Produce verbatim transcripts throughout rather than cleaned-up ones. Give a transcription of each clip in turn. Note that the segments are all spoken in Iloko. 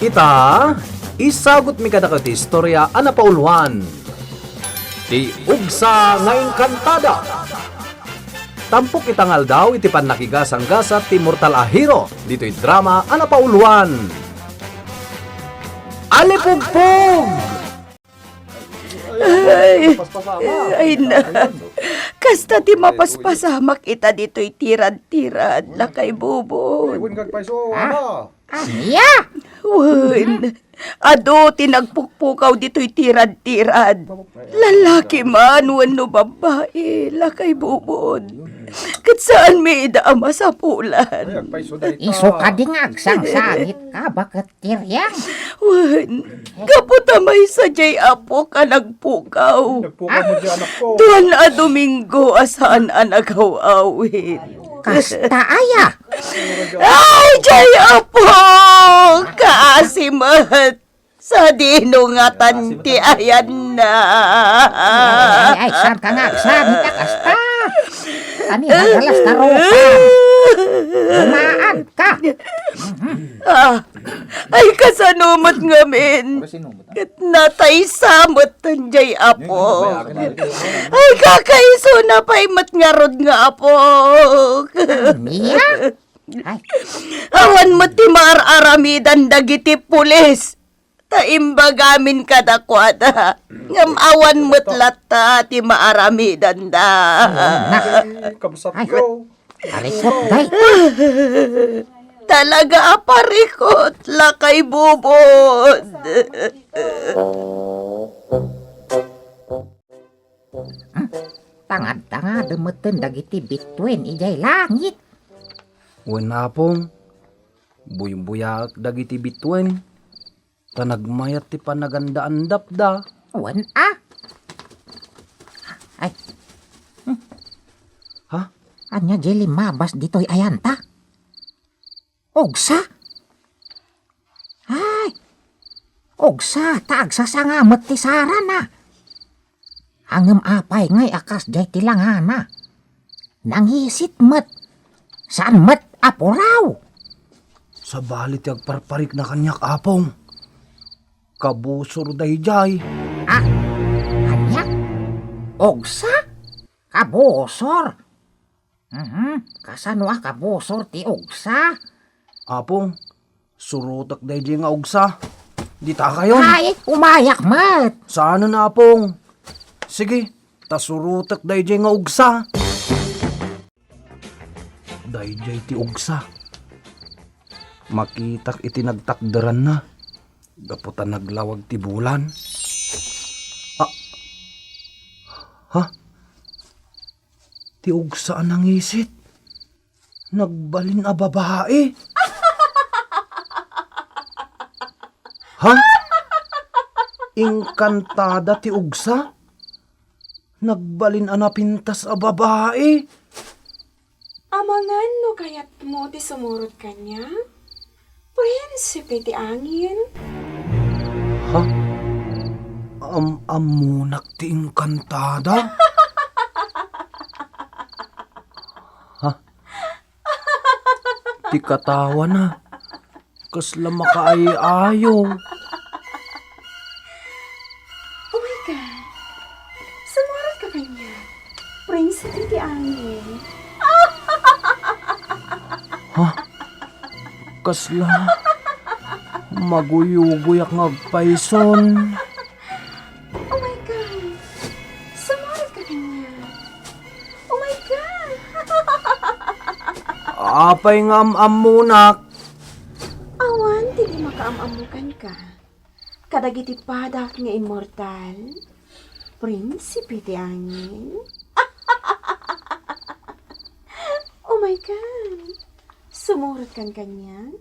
Ita, isagutmi kadakayo ti istorya a napauluan, Ti Ugsa nga Engkantada. Tampok ita nga aldaw iti pannakigasanggasat ti mortal a hero ditoy drama a napauluan, Alipugpog! Ay, ay na. Kasta ti mapaspasamak ita ditoy tirad-tirad, lakay Bubon. Wen kagpayso, Ah, ama. Ania? Wen, adu ti nagpukpukaw ditoy tirad-tirad. Lalaki man wenno babbai, lakay Bubon. Ket saanmi ida a masapulan. Ay, agpayso dayta. Isu kadi nga agsangsangit ka, baket Tiriang. Wen, gapu ta maysa jay apok a nagpukaw. Nagpukaw mo di anak ko. Duan a Domingo a saan a nagaw-awid. Kasta aya? Ay, jay apok! Kaasi met! Sadino ngatan ti ayanna? Ay, ay, saan ka nga? Saan ka? Kasta? Kami nagalas na ropa. Dumaan ka. Ah, ay, kasano met ngamin? Ket nataysa met tan jay apok. Ay, kakaisuna pay met ngarud nga apok. Mia? Ay. Awan met ti maar-aramidan dagiti pulis. Ta imbagamin kadakuada, ngem awan met latta ti maaramidanda. Ay, kabsat Ay, yo. Parikot, day. Talaga a parikot, lakay Bubon. Hmm? Tangad-tangad metten dagiti bituen idiay langit. Wen, Apong, buybuyaek dagiti bituen. Ta nagmayat ti panaganda-andapda. Wen a? Ay. Hmm. Ha? Ania diay limmabas ditoy ayanta? Ugsa? Ay. Ugsa, ta agsasanga met ti sarana. Ngem apay ngay a kasdiay ti langana? Nangisit met. Saan met a puraw? Sabali ti agparparikna kaniak, Apong. Kabusor daydiay. Ah, ania? Ugsa? Kabusor? Mhm, kasano a kabusor ti ugsa? Apong, surotek daydiay nga ugsa. Ditakayon. Ay, umayak met. Saanen, Apong. Sige, ta surotek daydiay nga ugsa. Daydiay ti ugsa. Makitak iti nagtakderanna. Gapu ta naglawag ti bulan. Ah. Ha? Ti ugsa a nangisit. Nagbalin a babai. Ha? Engkantada ti ugsa? Nagbalin a napintas a babai. Amangan no kayatmo ti sumurot kaniak, prinsipe ti angin. Ha? Am-ammonak ti engkantada? Ha? Ti katawana. Kasla makaay-ayo. Oh my God. Sumurot ka kaniak. Prinsipe ti angin. Ha? Kasla maguyugoyak nga agpayson. Oh my God. Sumurot ka kaniak. Oh my God. Apay nga am-ammonak? Awan ti di makaam-ammo kenka. Kadagiti padak nga immortal, prinsipe ti angin. Oh my God. Sumurot kan kaniak?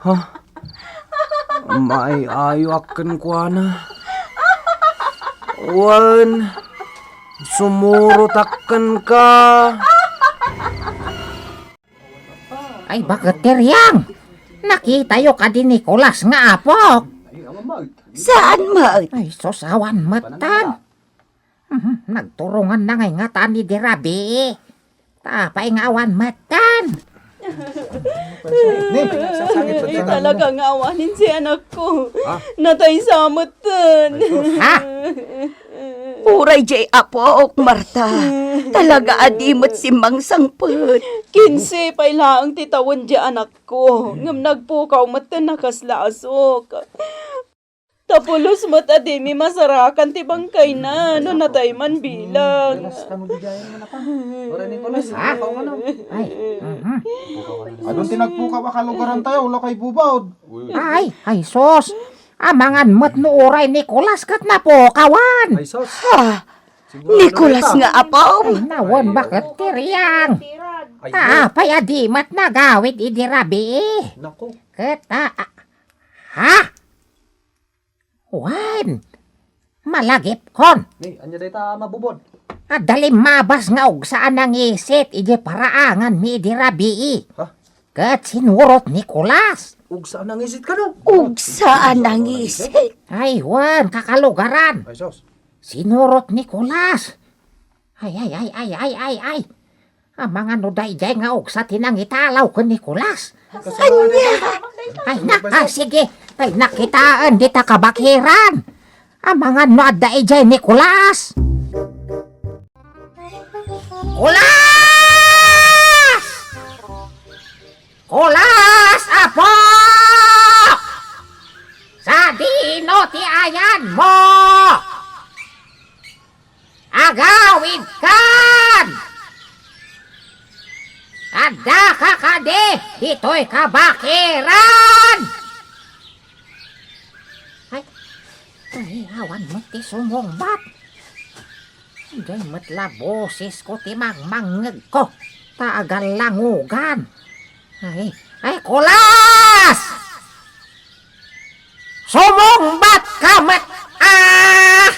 Ha? Maay-ayoak kenkuana. Wen, sumurotak kenka. Ay, baket ti riang! Nakitayo kadi ni Nicolas nga apok? Saan met? Ay, sus, awan metten. Mhm, nagturonganna ngay ngatan idi rabii. Ta apay nga awan metten? Ni, talaga nga awanen si anakko. Ha? Natay sa metten. Ha? Uray jay apok, Marta. Talaga a di met simmangsangpet. Kinse pay laeng ti tawen jay anakko. Ngem nagpukaw metten a kasla asuk. Ta pulos met a dimi masarakan ti bangkayna no natay man bilang. Ay, mhm. Adun ti nagpukaw a kalugarantayo, ulo kay bubod. Ay, ay, sus. Amangan met no uray Nicolas ket napukawan. Ay, sus. Ha? Nicolas nga apo? Ay, nawen, baket ti riang. Ay, ta apay a di met nagawid idi rabii? Nako. Ket, a, a, ha? Wen, malagipkon. Ni, ania dayta a mabubod? Adda limmabas nga ugsa a nangisit idi paraanganmi idi rabii. Ha? Ket sinurot Nicolas. Ugsa a nangisit kano? Ugsa a nangisit? Ay, wen, kakalugaran. Ay, sus. Sinurot Nicolas. Ay, ay, ay, ay, ay, ay, ay. Amangan no daydiay nga ugsa ti nangitalaw ken Nicolas. Ania? Ay, na, ah, sige. Tay nakitaen dita kabakiran. Amangan no adda idiay Nicolas. Nicolas! Nicolas, apo! Sadino ti ayanmo? Agawidkan! Addaka kadi ditoy kabakiran! Ay, ay, awan met ti sumungbat. Diay met la bosesko ti mangmangngegko, ta agallangugan. Ay, ay, Kulas! Sumungbat ka met, ah!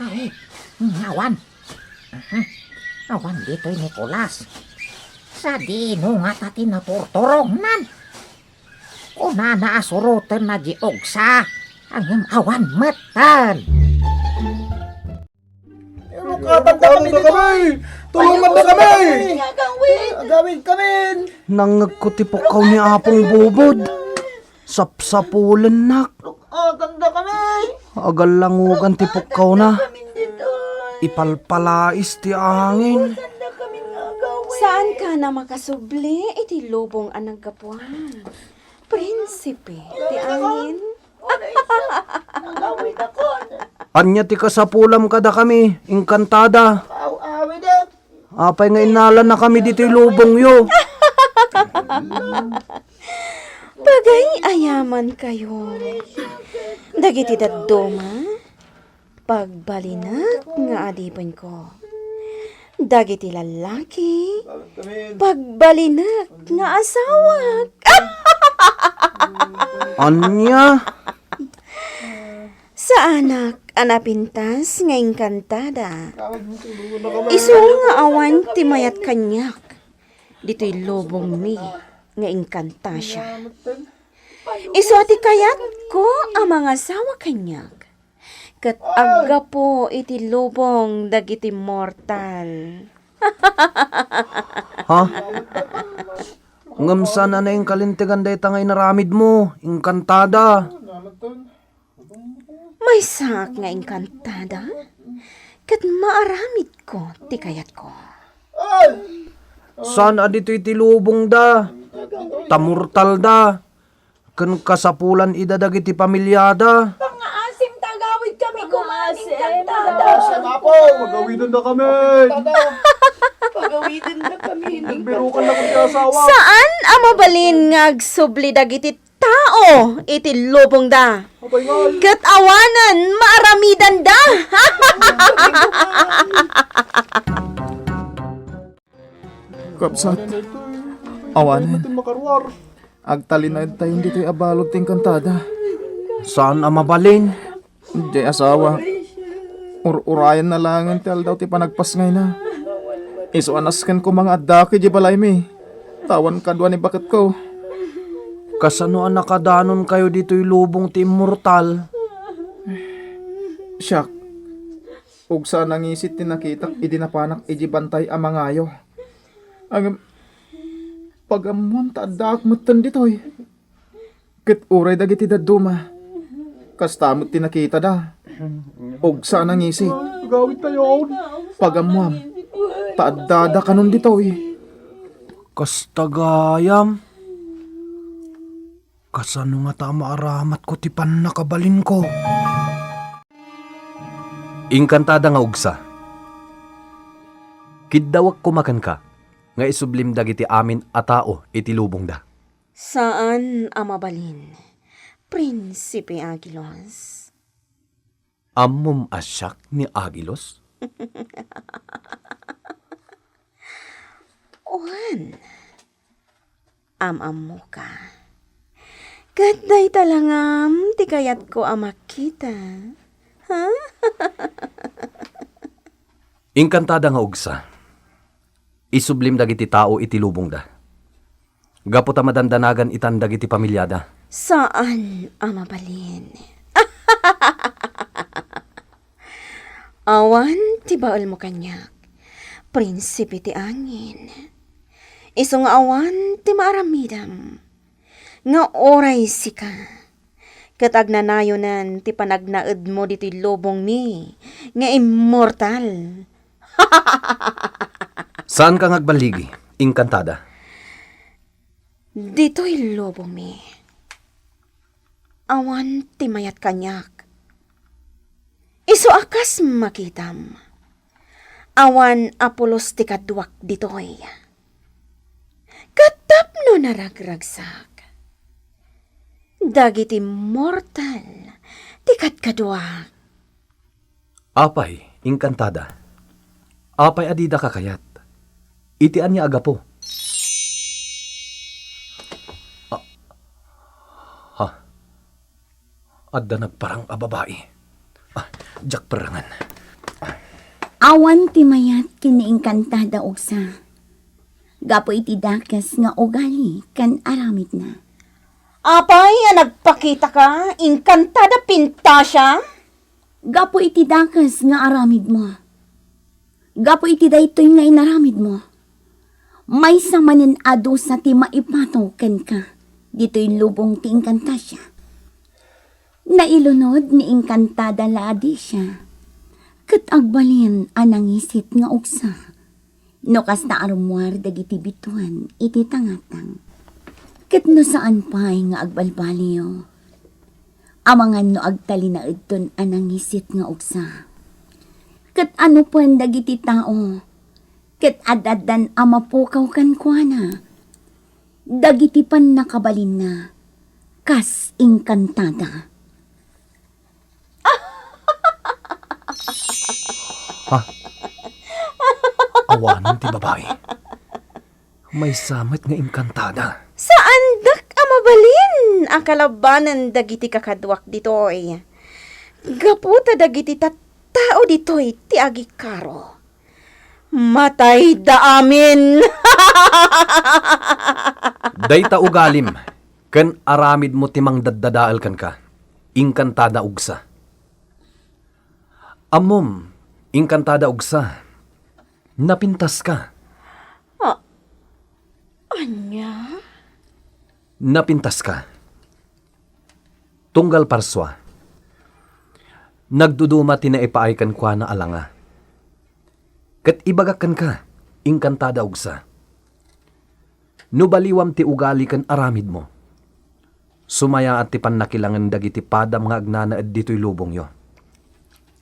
Ay, awan. Aha. Awan ditoy ni Kulas. Sadino ngata ti naturturongnan? Kunana a surotenna di ugsa, ngem awan metten. Pero katanda kami dito. Tulungan na kami! Agawid! Agawid kami! Nangngegko ti pukkaw ni Apong Bubod. Sapsapulennak. Katanda kami! Agallangugan ti pukkawna. Ipalpalais ti angin. Saan ka na makasubli iti lubong a naggapuan? Prinsipe ti angin. Ania ti kasapulam kadakami, Encantada? Apay nga innalannakami ditoy lubongyo? Pagay-ayamankayo. Dagiti dadduma, pagbalinek nga adipenko. Dagiti lallaki, pagbalinek nga asawak. Ania? Saanak a napintas nga Encantada. Isu nga awan ti mayat kaniak. Ditoy lubongmi nga Encantasia. Isu a ti kayatko a mangasawa kaniak. Ket aggapu iti lubong dagiti mortal. Ha? Ngem saan a naingkalintegan dayta nga inaramidmo, Encantada? Maysaak nga Encantada, ket maaramidko ti kayatko. Saan a ditoy ti lubongda, ta mortalda, ken kasapulan ida dagiti pamiliada. Pangngaasim ta agawid kami koma, Encantada. Apo, pagawidenda kami. Pagawidenda kami. Nagbirukan na kami asawa. Saan a mabalin nga agsubli dagiti tao iti lubongda. Apay ngay? Ket awanen maaramidanda. Kabsat, awanen. Agtalinaedtayon ditoy a balud ti Encantada. Saan a mabalin? Diay asawa, ur-urayenna laengen ti aldaw ti panagpasngayna. Isu a nasken koma nga addaka idiay balaymi, ta awan kadua ni baketko. Kasano a nakadanonkayo ditoy lubong ti immortal? Siak, ugsa a nangisit ti nakitak idi napanak idiay bantay a mangayo. Ngem, Pagammoam ta addaak metten ditoy. Ket uray dagiti dadduma, kasta met ti nakitada. Ugsa a nangisit. Agawid tayon. Pagammoam ta addada kanon ditoy. Kasta gayam. Kasano ngata a maaramatko ti pannakabalinko? Inkantada nga ugsa. Kiddawek koma kenka nga isublim dagiti amin a tao iti lubongda. Saan a mabalin, Prinsipe Agilos. Ammom a siak ni Agilos? Wen, am-ammoka. Ket dayta la ngem ti kayatko a makita. Ha? Inkantada nga ugsa. Isublim dagiti tao iti lubongda. Gapu ta madandanagan itan dagiti pamiliada. Saan a mabalin. Awan ti baelmo kaniak, prinsipe ti angin. Isu nga awan ti maaramidam nga uray sika ket agnanayonen ti panagnaedmo ditoy lubongmi nga immortal. Saanka nga agballigi, inkantada? Ditoy lubongmi, awan ti mayat kaniak. Isu a kas makitam, awan a pulos ti kaduak ditoy. Ket tapno naragragsak, dagiti mortal ti kadkaduak. Apay, inkantada? Apay a dida kakayat? Iti ania a gapu? Ah, ha? Adda nagparang a babai. Ah, diak perrengen. Awan ti mayat ken ni inkantada ugsa. Gapu iti dakes nga ugali ken aramidna. Apay a nagpakitaka, inkantada pintasia? Gapu iti dakes nga aramidmo. Gapu iti daytoy nga inaramidmo. Maysa manen a dusa ti maipato kenka ditoy lubong ti inkantasia. Nailunod ni inkantada la a disia, ket agbalin a nangisit nga ugsa. No kasta a rummuar dagiti bituen iti tangatang. Ket no saan pay nga agbalbaliw, amangan no agtalinaedton a nangisit nga ugsa. Ket anupen dagiti tao, ket ad-addan a mapukaw kenkuana, dagiti pannakabalinna, kas inkantada. Ha? Awanen ti babai. Maysa met nga inkantada. Saandak a mabalin a kalabanen dagiti kakaduak ditoy. Gapu ta dagiti tattao ditoy ti agikaro. Matayda amin! Dayta ugalim ken aramidmo ti mangdaddadael kenka. Inkantada ugsa. Ammom, inkantada ugsa. Napintaska. A-, ania? Napintaska. Tunggal parsua, nagduduma ti naipaay kenkuana a langa. Ket ibagak kenka, inkantada ugsa. No baliwam ti ugali ken aramidmo, sumayaat ti pannakilangen dagiti padam nga agnanaed ditoy lubongyo.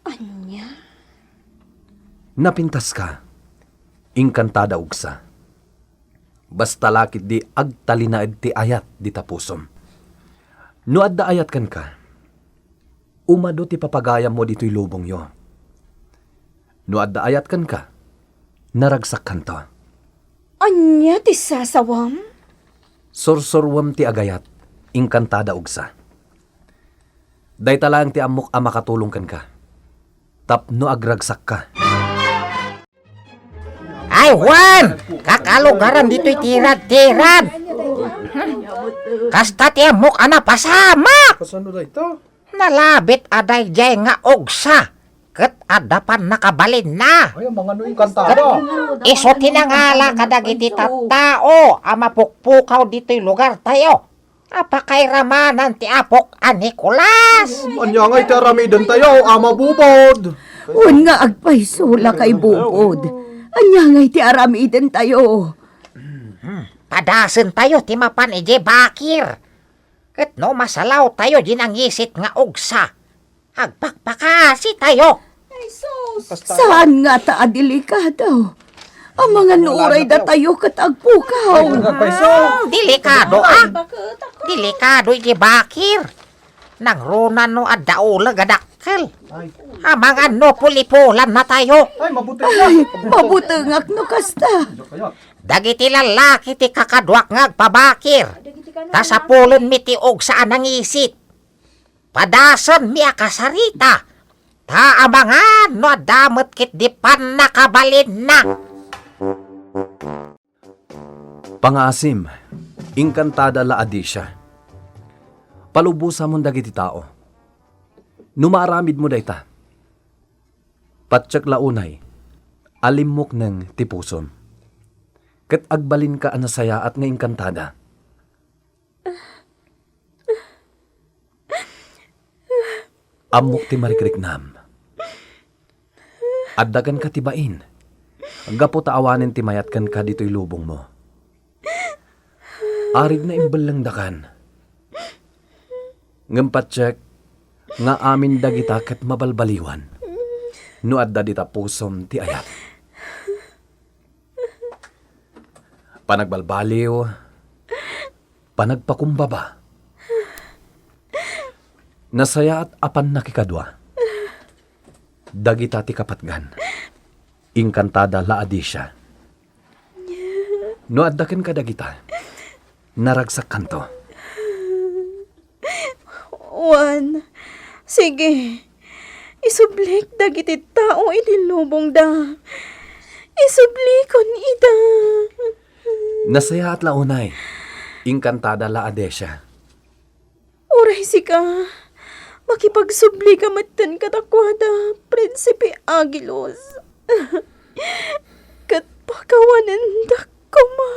Ania? Napintaska, inkantada ugsa. Basta la ketdi agtalinaed ti ayat dita pusom. No adda ayat kenka, umadu ti papagayammo ditoy lubongyo. No adda ayat kenka, naragsakkanto. Ania ti sasawam? Sursuruem ti agayat, inkantada ugsa. Dayta laeng ti ammok a makatulong kenka tapno agragsakka. Ay, wen! Kakalugaran ditoy tirad-tirad! Kasta ti ammok a napasamak! Kasano dayta? Nalabit a daydiay nga ugsa. ket adda pannakabalinna. Ay, mangano inkantada? Isu ti nangala kadagiti tattao a mapukpukaw ditoy lugartayo. Apakairamanan ti apok a Nicolas. Ania ngay ti aramidentayo, Ama Bubod? Wen nga agpayso, lakay Bubod. Ania ngay ti aramidentayo? Hmm, padasentayo ti mapan idiay bakir. Ket no masalawtayo di nangisit nga ugsa, agpakpakasitayo. Ay, sus! Saan ngata a delikado? Amangan no uray datayo ket agpukaw. Ay, nga payso. Hmm, delikado, ah. Delikado iti bakir. Nangruna no adda uleg a dakkel. Ay. Amangan no pulipulan natayo. Ay, mabuti. Ay, mabutengak no kasta. Dagiti lallaki ti kakaduak nga agpabakir. Ta sapulenmi ti ugsa a nangisit. Padasenmi a kasarita, ta amangan no adda met ketdi pannakabalinna. Pangaasim, inkantada la a Decia. Palubosamon dagiti tao. No maaramidmo dayta, patiek la unay a limmukneng ti pusom, ket agbalinka a nasayaat nga inkantada. Ammok ti marikriknam. Adda kenka ti bain, gapu ta awanen ti mayat kenka ditoy lubongmo. Arig naimbellengdakan. Ngem patiek nga amin dagita ket mabalbaliwan no adda dita pusom ti ayat. Panagbalbaliw, panagpakumbaba. Nasayaat a pannakikadua. Dagita ti kapatgan. Inkantada la a Decia. No adda kenka dagita, naragsakkanto. Wen, sige, isublik dagiti tao iti lubongda. Isublikon ida. Nasayaat la unay, inkantada la a Decia. Uray sika, makipagsubli ka metten kadakuada, Prinsipe Aguilos. Ket pakawanendak koma.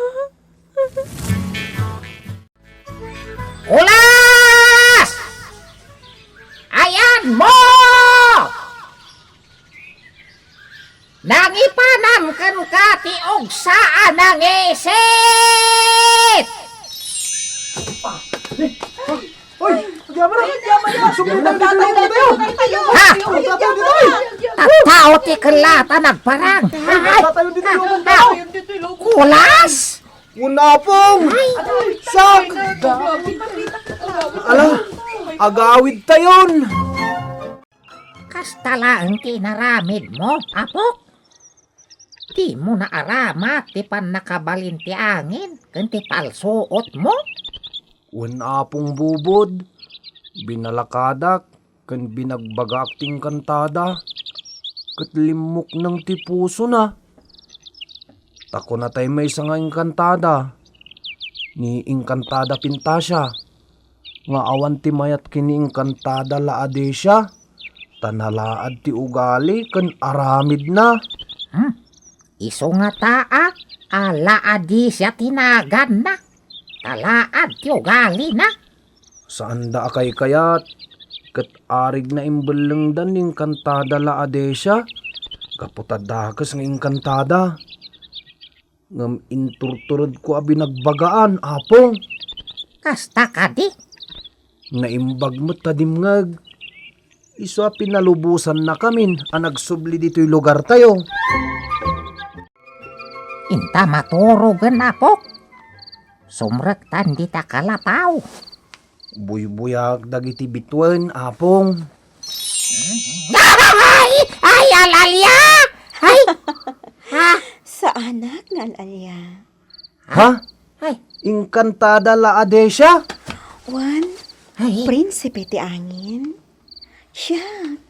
Ulas! Ayanmo! Nangipanan kenka ti ugsa a nangisit! Oy, agyamanan! Agyamanan! Sumulong tayo! Ha? Tayo dito, oy! Tattao ti kellata nagparang! Tayo dito, oy! Kulas! Unapong! Sak! Ala, agawid tayon! Kasta laeng ti inaramidmo, Apok? Dimo naaramat ti pannakabalin ti angin ken ti palsuotmo? Wen, Apong Bubod, binalakadak ken binagbagaak ti inkantada, ket limmukneng ti pusona. Ta kunatay maysa nga inkantada, ni inkantada Pintasia, nga awan ti mayat ken ni inkantada la a Decia, ta nalaad ti ugali ken aramidna. Hmm? Isu ngata a la a Decia ti naganna, ta laad ti ugalina. Saanda a kaykayat, ket arig naimbellengdan ni inkantada la a Decia, gapu ta dakes nga inkantada. Ngem inturturedko a binagbagaan, Apong. Kasta kadi? Naimbag met ta dimngeg. Isu a pinalubosannakamin a nagsubli ditoy lugartayo. Inta maturogen, Apok. Sumrektan dita kalapaw. Buybuyak dagiti bituen, Apong. Ay! Ay, al-alia! Ay! Ha? Saanak nga al-alia. Ha? Ay. Inkantada la a Decia? Wen, ay. Prinsipe ti angin. Siak.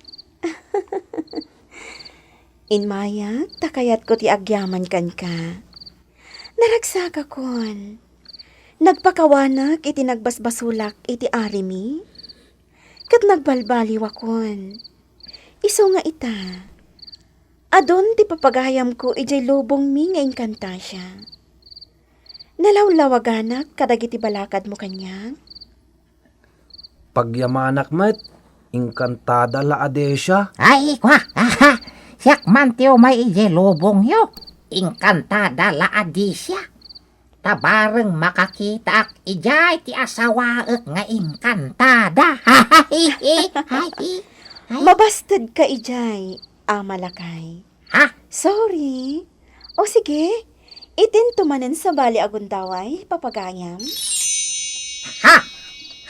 Immayak ta kayatko ti agyaman kenka. Naragsakakon. Nagpakawanak iti nagbasbasolak iti arimi, ket nagbalbaliwakon. Isu nga ita, adun ti papagayamko idiay lubongmi nga inkanta siya. Nalawlawaganak kadagiti balakadmo kaniak. Pagyamanak met, inkantada la a Decia. Ay, kwa, aha, siak man ti umay idiay lubongyo. Inkantada la a Decia. Ta bareng makakitaak idiay ti asawaek nga inkantada. Ay, ay. Mabasted ka idiay, Ama Lakay. Ha? Sorry. O sige, itinto manen sabali a gundaway, papagayam. Ha?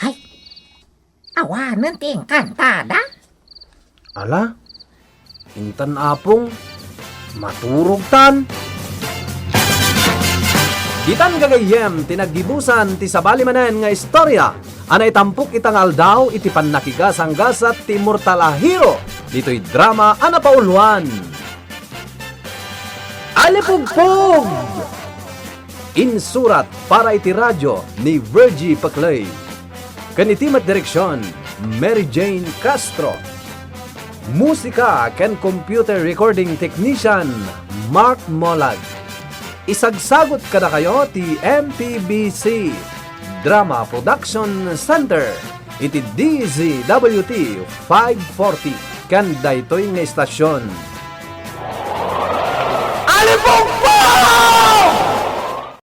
Ay, awanen ti inkantada? Ala, intan apong, maturogtan. Ditan gagayyem ti naggibusan ti sabali manen nga istorya a naitampok ita nga aldaw iti pannakigasanggasat ti immortal a hero ditoy drama a napauluan. Alipugpog! Insurat para iti radio ni Virgie Paclay. Ken iti met direksion, Mary Jane Castro. Musika ken computer recording technician, Mark Molag. Isagsagut kadakayo ti M P B C Drama Production Center iti D Z W T five forty ken daytoy nga istasion. Alipugpog!